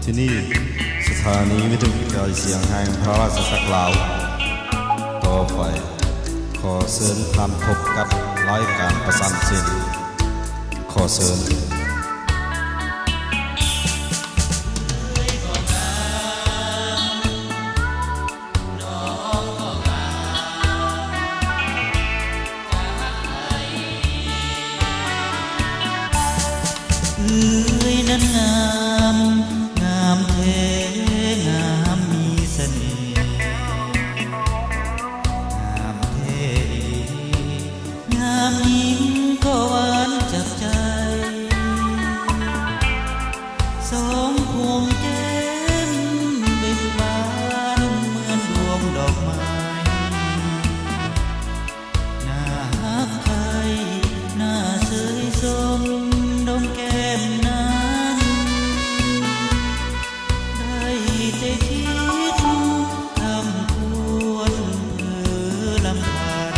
ທີ່ນີ້ ສະຖານີວິທະຍຸກະຈາຍສຽງແຫ່ງພະລາຊະອານາຈັກລາວ. ຕໍ່ໄປ ຂໍເຊີນທ່ານພົບກັບລາຍການປະສານເສນ. ຂໍເຊີນ. ເອື້ອຍນັ້ນງາມ ງາມແທ້ ງາມມີສະເໜ່ ງາມແທ້ອີ່ຫຼີ ຍາມຍິງກໍຫວານຈັບໃຈ. ສອງພວງແກ້ມເບັ່ງບານ ເໝືອນດວງດອກໄມ້ ໜ້າຮັກໃຄ່ ໜ້າເຊີຍຊົມ ດົມແກ້ມນັ້ນ ໄດ້ແຕ່ຄິດ ຄ່ຳຄວນເພີລຳພັນ.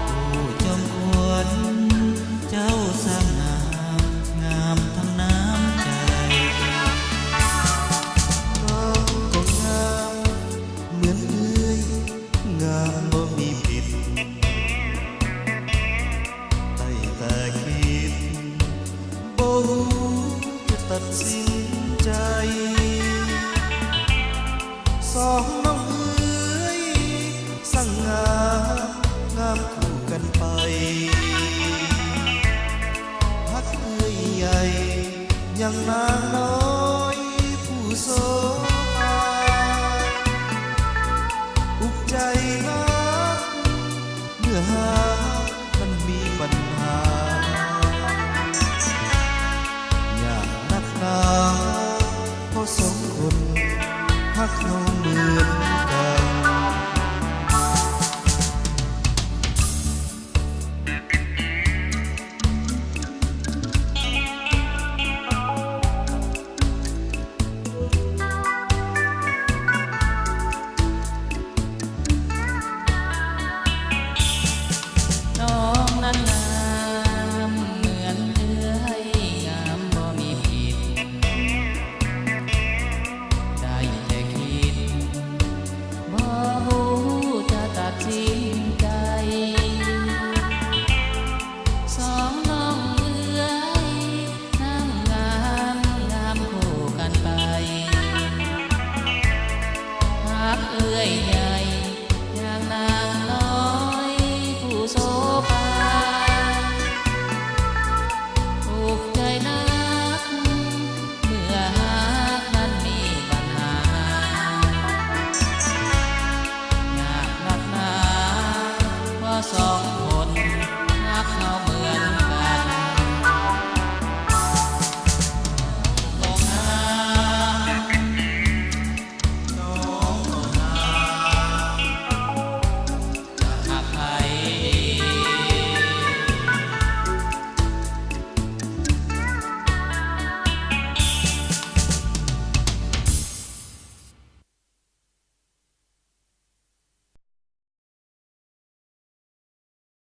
ໂອ້ ຈອມຂວັນ ເຈົ້າຊ່າງງາມ ງາມທັງນ້ຳໃຈ. ນ້ອງກໍງາມເໝືອນເອື້ອຍ ງາມບໍ່ມີຜິດ ໄດ້ແຕ່ຄິດ ບໍ່ຮູ້ຈະຕັດສິນໃຈ. ສອງນ້ອງເອື້ອຍ ຊ່າງງາມ ງາມຄູ່ກັນໄປ ຮັກເອື້ອຍໃຫຍ່ ຍັງນາງນ້ອຍຜູ້ຊົມ.